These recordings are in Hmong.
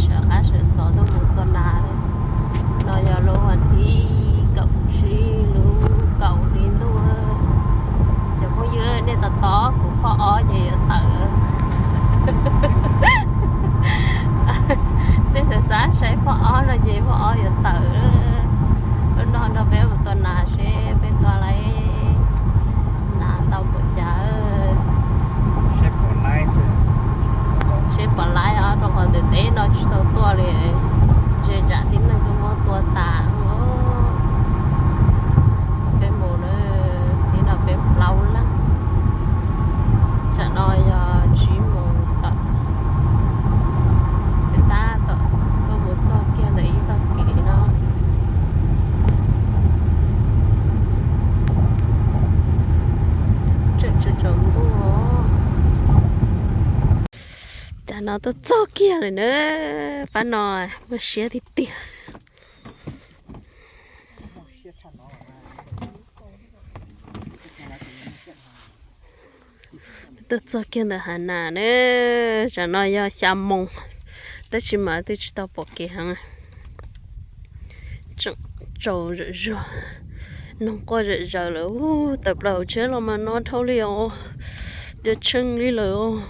Sawv qab sawv ntxov tuaj mus tua nas. No yog lub vas thib kaum tsib lub kaum hli ntuj. Cov phooj ywg, nej tos tos kuv phoj ob ces yuav tawm. Nej xav xav saib phoj ob no ces phoj ob yuav tawm. Lub no nrog peb mus tua nas seb peb tua lawm nas ntau npaum cas. Seb pom laib os, rau qhov ntawm teb no tsis tau tuaj li, ze zam tib neeg tuaj muab tua tas. Peb mus na, tib no peb plaub leeg. Tsam no yog tsib moos tawm, peb tab tom tuaj mus txog kiag ntawm ib tog kev no. Tseem tsaus ntuj. Tsam no tuaj txog kiag lawm na, pab no muaj siab tiag tiag. Tuaj txog kiag ntawm hav nas na, tsam no yog xya moos, tab sis mas twb tsis tau pom kev heev. Tseem tsaus zawm zuag, noog quaj zawm zaws lawm. Tawm plaws hauv tsheb los mas no dhau li os, yuav tsheej li lawm os.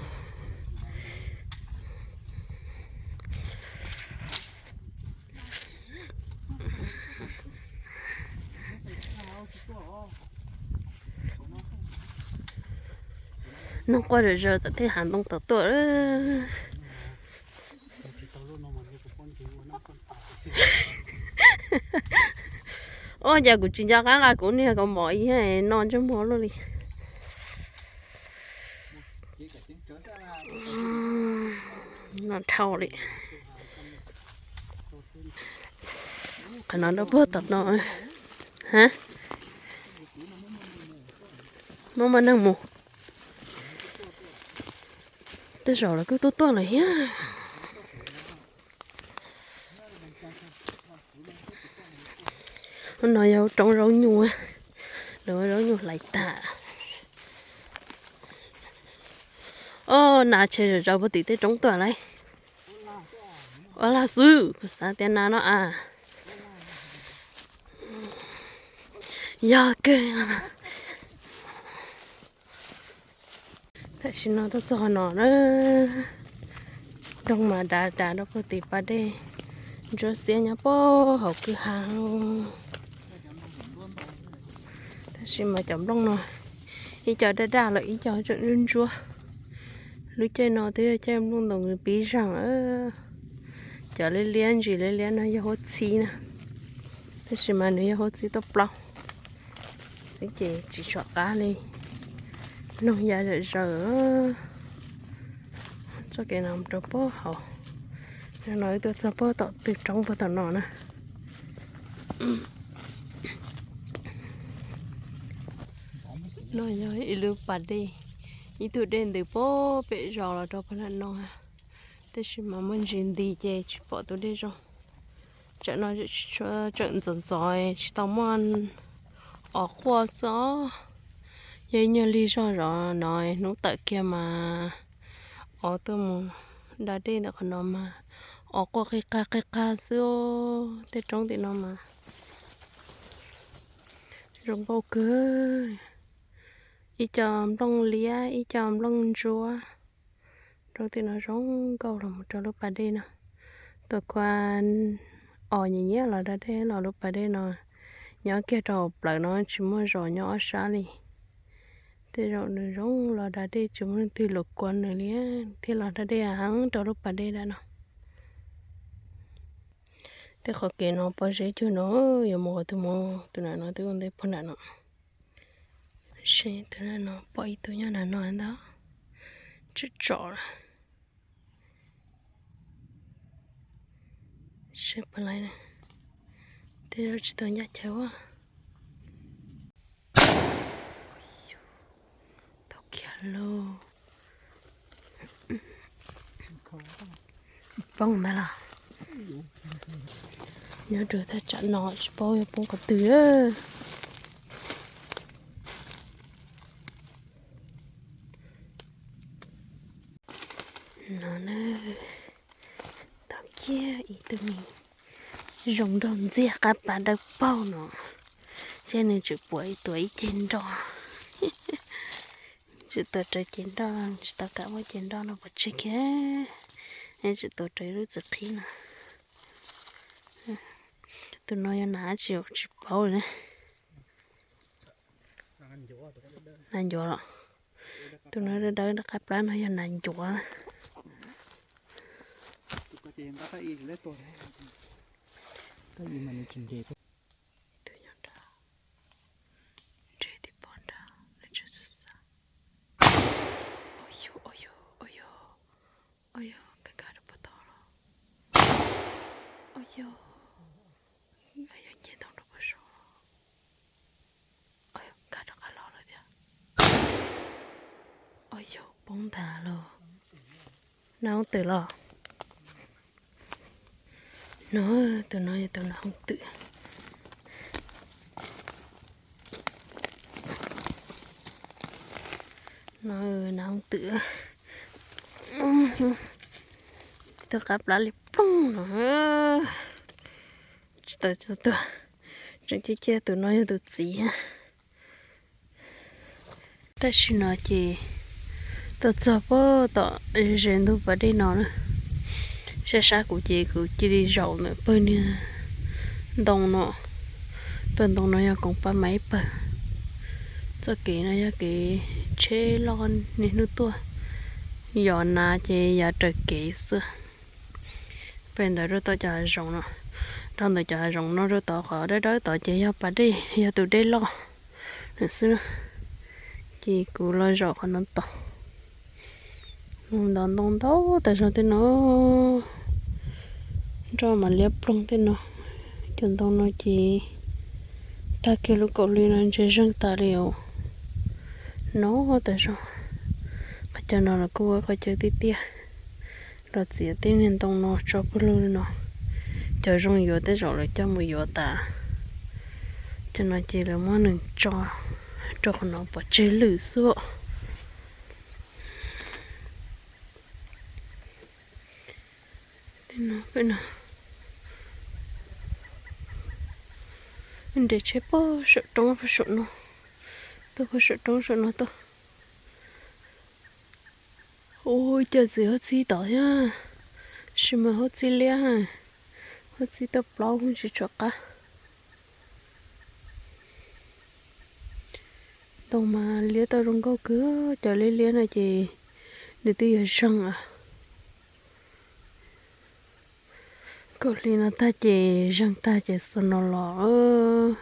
Noog quaj zawm zaws tom tej hav ntoo tom tuaj. Ua cas kuv tsis nco qab nqa kuv niag kaus mom ib no ntsej muag luaj li. No dhau li. Qhov no rau puag tom no. Ha, muaj muaj neeg mus. Tej zaum lawv kuj tuaj tuaj lawm thiab. Lub no yog roob zaub nyuj, lawv ua zaub nyuj hlais tas. Ob, nas tshe zawm zaws puag tim tej roob tuaj lauj. Ua laj xwb, kuv xav tias nas no a. Yog kawg. Tam sim no tuaj txog no na, nroog mas dav dav rau puag tim pas dej, ntsuab xiab nyob puag hauv kwj ha. Tab sis mas cov nplooj no ib co daj daj lawm ib co tseem ntsuab ntsuab. Lub caij no twb yog caij nplooj ntoos nws pib zaug. Cov liab liab ntsis liab liab no yog huab txhib na, tab sis mas nws yog huab txhib tuaj plaub xwb ces tsis tshua qab li. Noog ya zawm zaws. Txoj kev no rau puag hauv, no wb tuaj txog puag tom tw roob puag tom no na. No yog ib lub pas dej, ib tug dej ntws puag pem zos los rau puag nram no, tab sis mas muaj ntsis nti ces tsis pom tus dej zoo. Tsam no tseem ntxov ntxov tsis tau muaj os quaj xwb. Yog ib nyuag lig zog zov no hnub tawm kiag mas os tuaj mus da dej ntawm qhov no mas os quaj qig qag qig qag xwb. Tej roob tim no mas zoo nkauj kawg. Ib co nplooj liab ib co nplooj ntsuab. Roob tim no zoo nkauj los mus rau lub pas dej no. Tuaj kua os nyiam nyiam los da dej los lub pas dej no. Nyob kiag rau hauv plawv no tsis muaj zos nyob ob sab li. Tej zaum nws zoo los da dej tsis muaj leej twg los kua nws li thiaj los da dej heev rau lub pas dej da no. Tej qhov kev no pob zeb cuag no, yuav mus qhov twg mus, tus nram no twb ua ntej puag nram no. Seb tus nram no pom ib tug nyob nram no ntag. Tsom tsom lawm. Seb puas laib na. Tej zaum tsis tau ncaj chaw ua. Tau kiag lauj. Poob ntag los. Nyob rau thaj tsam no tsis paub yuav poob qhov twg. No na, tau kiag ib tug me zoo nraug ntxiag qab plab dawb paug no, ces nws tseem puas ib tuam ib ceg nroj. Tseem tuav rawv ceg nroj, tsis tau kam muab ceg nroj no pov tseg kiag, tseem tuav rawv lub txiv qhib no. Tus no yog nas tsis tsis paub na. Nas ncuav los? Tus no dawb dawb qab plab no yog nas ncuav. Tus nyob nrad, ntshe tib pob nrad, ua yog, ua yog, ua yog, ua yog, nkag rau puag tod los, ua yog, nkag yog nce ntoo rau puag saud los, ua yog, nkag rov qab los lawm thiab, ua yog, poob ntag lauj. Nas hooj twm los? No, tus no yog tus nas hooj twm. No, nas hooj twm. Tus qab plab li ploog no. Tsis tau txog tuag. Tseem cia cia tus no yog tus txiv. Tam sim no ces tuaj txog puag tom ze ntug pas dej no na. Sab sab kuv ces kuv cia li zaum ntawm pawg niag ntoo no. Pawg ntoo no yog koom pab mas ib pawg. Txoj kev no yog kev tsheb loj niaj hnub tuaj. Yos nas ces yav raws kev xwb. Pem ntawd rau tom cov hav zoov no, rau ntawm cov hav zoov no rau tom qhov dawb dawb tod ces yog pas dej, yog tus dej loj lawm xwb. Ces kuv los zaum qhov no tod. Ntov ntoo ntau tas zog tej no, nroj mas liab ploog tej no. Cov ntoo no ces tag kiag lub kaum hli no ntshe zeeg tas li os. No tas zog, qhov chaw no los kuj ua qhov chaw tiaj tiaj, los txiav tej niag ntoo no tso pawg lug li no. Cov zoo yuav tej zaum lawv coj mus yuav tas. Cov no ces lawv muab nws tso rau qhov no pov tseg lwm xwb. Nres tsheb puag saum roob puag saum no, tuaj puag saum roob saum no tuaj. Ua cas txiv huab txib tod thiab, sis mas huab txib liab, huab txib tau plaub tsis tshua qab. Ntoo mas liab tau zoo nkauj kawg, cov liab liab no ces nws twb yog zeeg lawm. Kaum hli no tag ces zeeg tag ces xuas no los,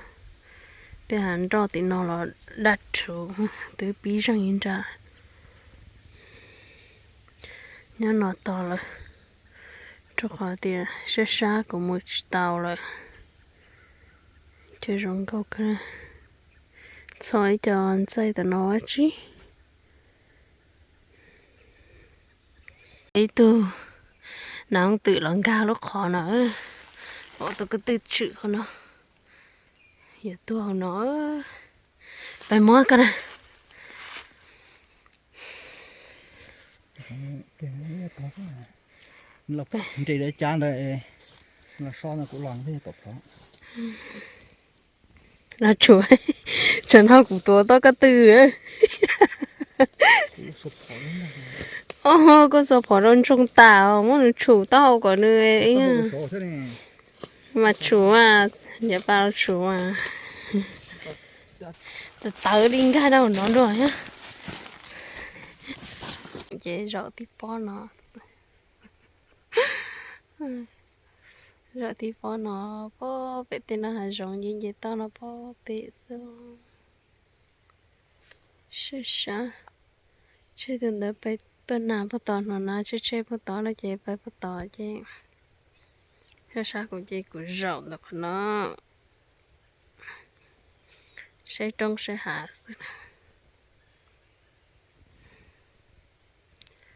tej hav nroj tim no los daj rhuv, twb pib zeeg ib nrab. Nyob no tos lawm, rau qhov tias sab sab kuv mus tsis tau lawm. Chaw zoo nkauj kawg, txhos ib co ntxaij tam no ua tsi. Ib tug nas hooj twm los nkag lub qhov no, ua tus ko tw tshwm qhov no, yuav tuag hauv no. Pais muab koj na. Nres lawv cav ntawd, los so no kuv los tom plhov. Los tshum, tsam no kuv tuav tau koj tw. Koj xuas phom rau ntsoog tas, muab nws tshum taub hau kom nws mas tshum, niam pab los tshum mas. Tawv tawv li nkag rau no dua thiab. Ces zaum tib pob no, zaum tib pob no, pob pem tej no hav zoov nce nce toj no pob pem xwb. Sab sab, tseg tus ntawd pais tuaj nas puag tod no na, tseg tseg puag tod no ces pais puag tod ces sab sab kuv ces kuv zaum ntawm qhov no saib roob saib hav xwb na.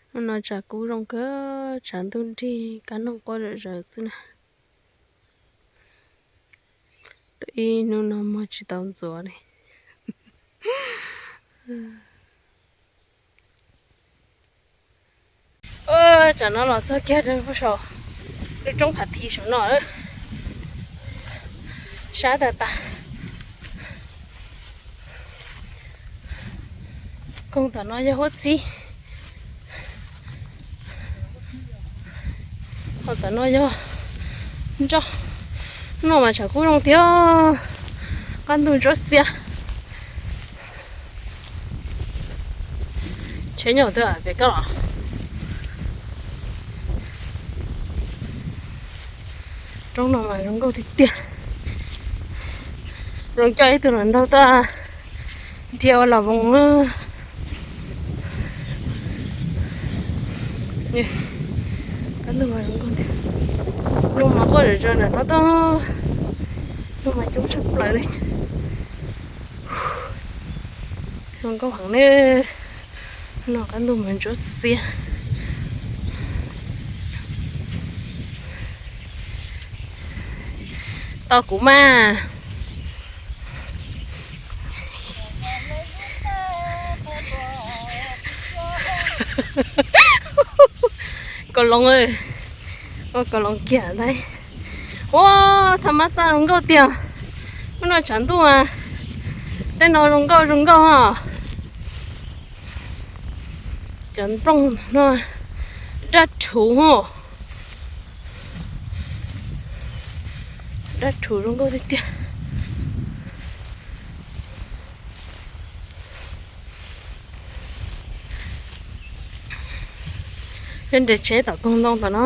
Hnub no tshav kub zoo kawg, tshav ntuj nrig, kab noog quaj zom zaws xwb na. Tus ib hnub no muag tsis tau ntxuav li. Tsam no los txog kiag rau puag saum, Lub roob phav thiv saum no, sab tag tas. Koog tom no yog huab txib, ho tom no yog nroj. Hnub no mas tshav kub zoo tiag, qab ntuj ntsuab xiab. Tsheb nyob twg pem koj los? Roob no mas zoo nkauj tiag tiag. Zoo coj ib tug hluas nraug tuaj nrhiav ua las voos. Ntuj mas zoo nkauj tiag. Ntuj mas quaj zom zaws ntawm no tuaj. Ntuj mas coob tshaj plaws li. Zoo nkauj heev ne. No qab ntuj mas ntsuab xiab. Tos kuv mas. Kaus loos, ua kaus loos kiag ntag. Ua, tha mab xaj zoo nkauj tiag. Hnub no tshav ntuj mas tej no zoo nkauj zoo nkauj os. Cov nplooj no daj rhuv os. Daj rhuv zoo nkauj tiag tiag. Peb nres tsheb tom koog ntoo tom no.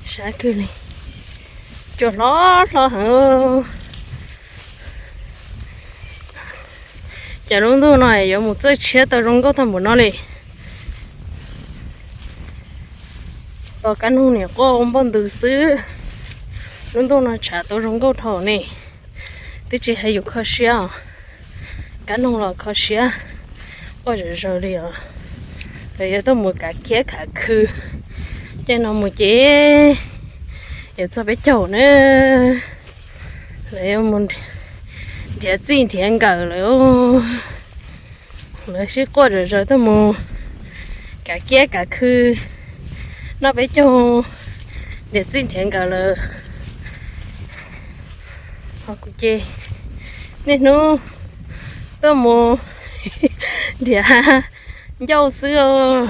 Sab kawg li. Cua hlob hlob heev. Ces lub ntuj no yuav mus txawj tshiab tau zoo nkauj tag npaum no li. Tos kab noog niam quaj npauj ntws xwb. Lub ntuj no tshav tuaj zoo nkauj dhau ne. Twb tsis hais yus kho siab os, kab noog los kho siab, quaj zom zaws li os. Lawv yuav tuaj mus kav kiab kav khw. Ces no mus ces yuav txog peb caug na. Lawv yuav mus nrhiav txij nrhiav nkawm lawm. Lawv sib quaj zom zaws tuaj mus kav kiab kav khw noj peb caug, nrhiav txij nrhiav nkawm lawm. Ho kuv ces niaj hnub tuaj mus nrhiav ncauj xwb.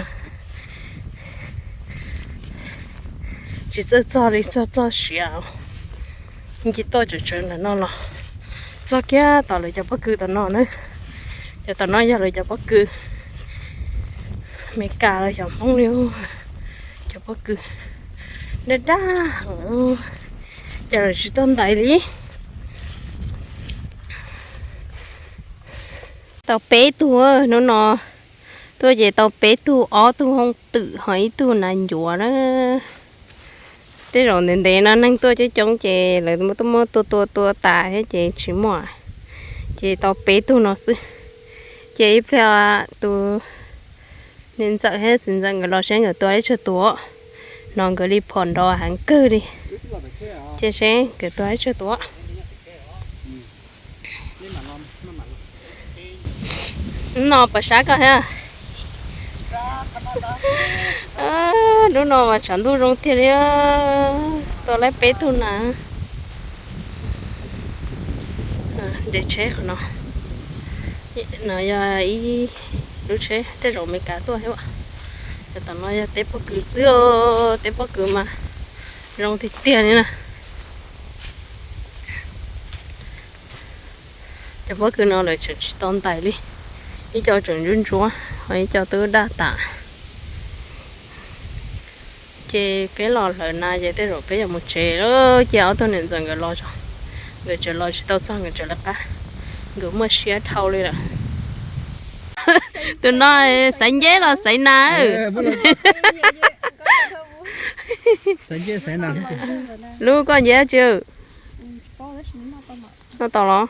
Tsis txawj txog li, txog txog siav. Nce toj tsawv tsawv ntawm no los txog kiag tom lawv cov pob kws tom no na. Cov tom no yog lawv cov pob kws Amelikas los xyov Hmoob li. Cov pob kws daj daj heev, cas lawv tsis tuaj ntais li. Tau peb tug hnub no, tuaj ces tau peb tug, ob tug hooj twm ho ib tug nas ncuav na. Tej zaum ntev ntev no neeg tuaj coob coob ces lawv tuaj muab tua tua tua tas thiab ces tsis muaj, ces tau peb tug no xwb. Ces ib pliag tus niam ntxawm thiab txiv ntxawm nkawd los seb nkawd tua ib tsag tuav, hnov nkawd li phom nrov heev kawg li. Ces seb nkawd tua ib tsag tuav. No puas sab koj thiab? Hnub no mas tshav ntuj zoo tiag li. Tua laib peb tug na. Nres tsheb qhov no. No yog ib lub tsheb tej zaum Amelikas tuaj thiab. Tom no yog teb pob kws xwb, teb pob kws mas zoo tiag tiag li na. Cov pob kws no lawv tseem tsis tau ntais li, ib co tseem ntsuab ntsuab, ho ib co twb daj tas. Ces peb los hlawv na ces tej zaum peb yuav mus tsev lawm. Ces ob tug niam ntxawm nkawd los, nkawd tseem los tsis tau txog, nkawd tseem lawv qab, nkawd muaj siab dhau li lawm. Tus no xaiv nceb los xaiv nas? Lub koj nceb tsi? Noj tau los?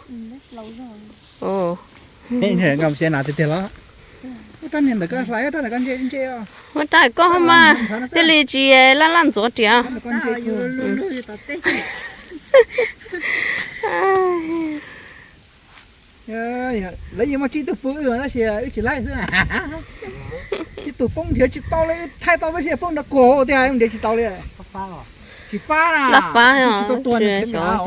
Muab rau koj mas thiaj li tsis laj laj ntxuav riam. Lawv yeej muaj tsib tug pw tab sis wb tsis laib xwb na. Ib tug poob nrhiav tsis tau li, wb thaij tau tab sis poob nrov kuag tiag, nrhiav tsis tau li. Tsis fab na, tsis tau tuag nws khiav nrad.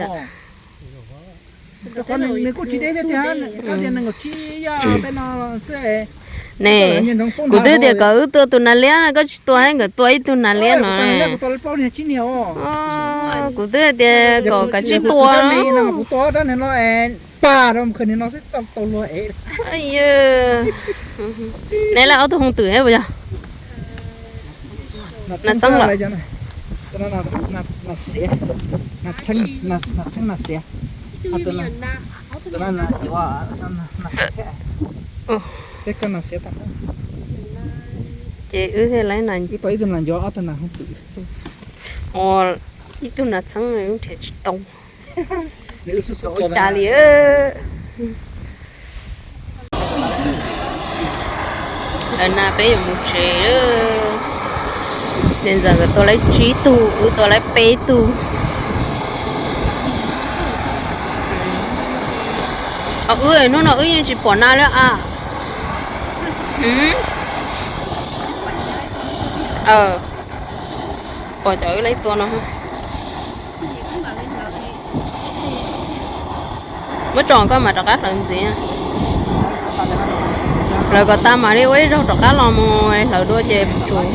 Rau qhov nws kuj tsis deb thiab tiag, koj tias nees nkaum tsib yaj tej no xwb. Ne, kuv twb tias kom wb tua tus nas liab no, koj tsis tua, nkawd tua ib tug nas liab no. Kuv twb tias kom kav tsij tua. Kuv tua rab niag no, pag rau mus khawm niag no xwb txaus tau luag ev. Ne, lawv ob tug hooj twm puas yog? Nas txeeb lawm. Nas txeeb nas xiav. Tus no nas xiav thiab. Ces wb thiaj li, wb tau ib tug nas ncuav, ob tug nas hooj twm. Ib tug nas txeeb nrhiav tsis tau. Ua cas li. Lawm na peb yuav mus tsev. Niam ntxawm nkawd tua lawv tsib tug, wb tua lawv peb tug. Wb hnub no wb yeej tsis pom nas li a. Pom cov wb lawv tua no. Muab tso koj mam rov qab hlawv ntxiv. Hlawv kom tas mam li ua ib zaug rov qab los mus hlawv dua ces tsuas.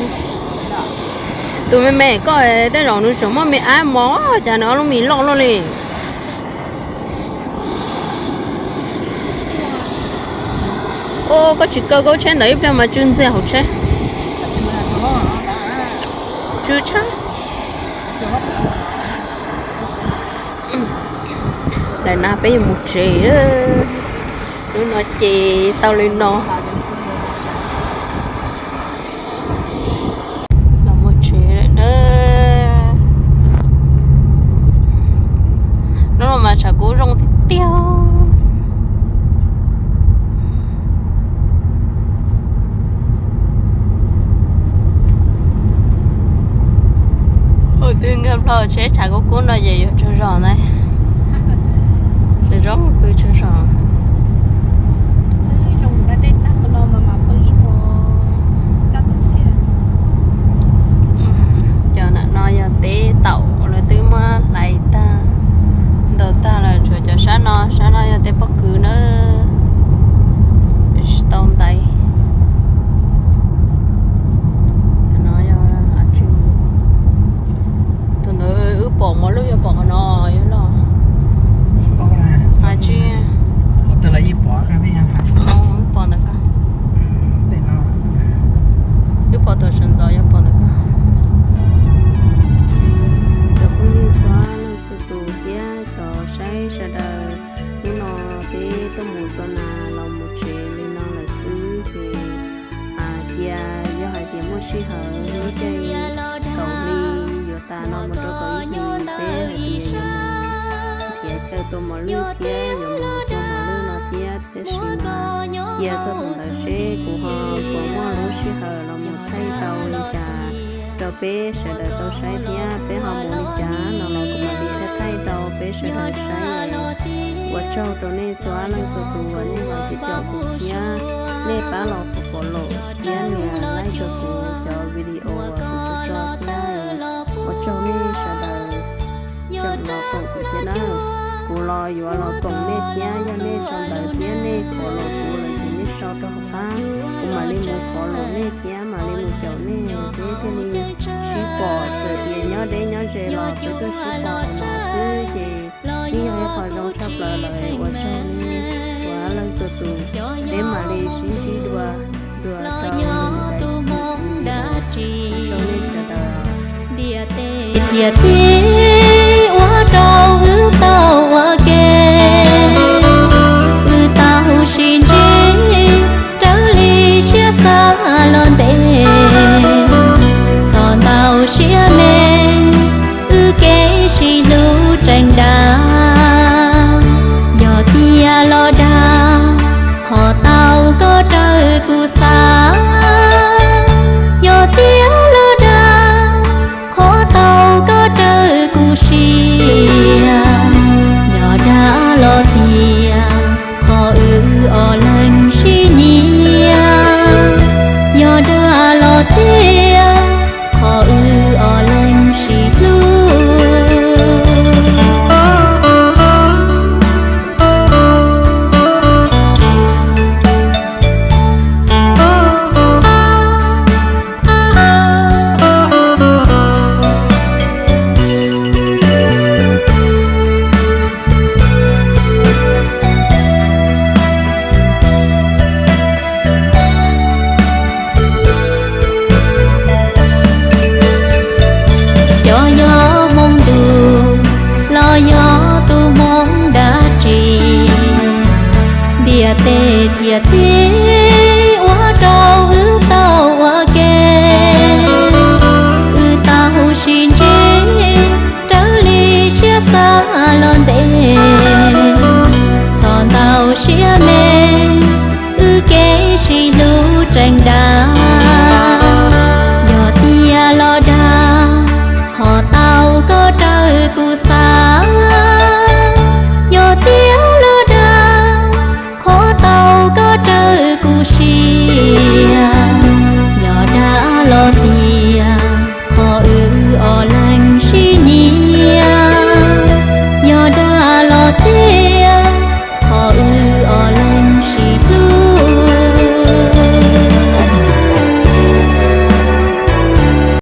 Tus me me koj tej zaum nws tseem muaj me ab mos cas nws ob lub mis loj luaj li. Koj tsis kaw koj lub tsheb ntawd ib pliag mas tsw ntxiag hauv tsheb. Tsw tshab. Lawm na peb yuav mus tsev. Hnub no ces tau li no. Los mus tsev lawm na. Hnub no mas tshav kub zoo tiag tiag. Ua twb nkag plho tsheb tshav kub kub no ces yuav tsaug zog ntag. Zoo pw tsaug zog. Cov nam no yog teb taum lawv twb muab hlais tag, ntaus tag lawm, tshuav cov sab no, sab no yog tej pob kws na. Tsis tau ntais. No yog, tus ntawd wb pom mos lwj yog pom qhov no yog los. Tsis, wb pom ntawm ko. Wb pom tus sawv ntxov yog pom ntawm ko. Cov phooj ywg txhua leej txhua tus thiab cov saib sawv daws, hnub no peb tuaj mus tua nas los mus tsev li no lawm xwb ces cia yog hais tias muaj sij hawm lub caij kaum hli yuav tas no mus rau kaum ib hlis peb hais tias yuav mus nrhiav chaw tua mos lwj thiab yuav mus tua mos lwj no thiab. Tab sis mas cia txog thaum ntawd seb kuv ho puas muaj lub sij hawm los mus thaij tau li cas rau peb sawv daws tau saib thiab peb ho mus li cas no los kuv mam li thaij thaij rau peb sawv daws saib. Ua tsaug rau nej txhua leej txhua tus uas nej los caum kuv thiab nej pab los follow thiab nias like rau kuv cov video uas kuv tso thiab. Ua tsaug nej sawv daws tseem los koom kuv thiab na. Kuv los yuav los koom nej thiab, yog nej sau ntawv thiab nej follow kuv lawm ces nej sau rau hauv qab, kuv mam li mus follow nej thiab mam li mus caum nej, peb thiaj li sib pom. Txawm tias nyob deb nyob ze los peb tuaj sib pom no xwb ces yeej yog ib qho zoo tshaj plaws lawm. Ua tsaug nej txhua leej txhua tus, peb mam li sib ntsib dua, dua rau lwm daim video. Ua tsaug nej sawv daws. Tiam teb ua rau wb tau ua ke, wb tau sib ntsib raws li siab xav los ntev. Txog ntau siab me, wb kev sib hlub tseem dag. Yog tias los dag, qhov tau koj raws kuv xav. Yog tias los dag, qhov tau koj raws kuv Niam tij ua rau wb tau ua ke, wb tau sib ntsib raws li siab xav los ntev. Txhob ntau siab me, wb kev sib hlub tseem dav, yog tiag los dag, qhov tau koj raws kuv xav.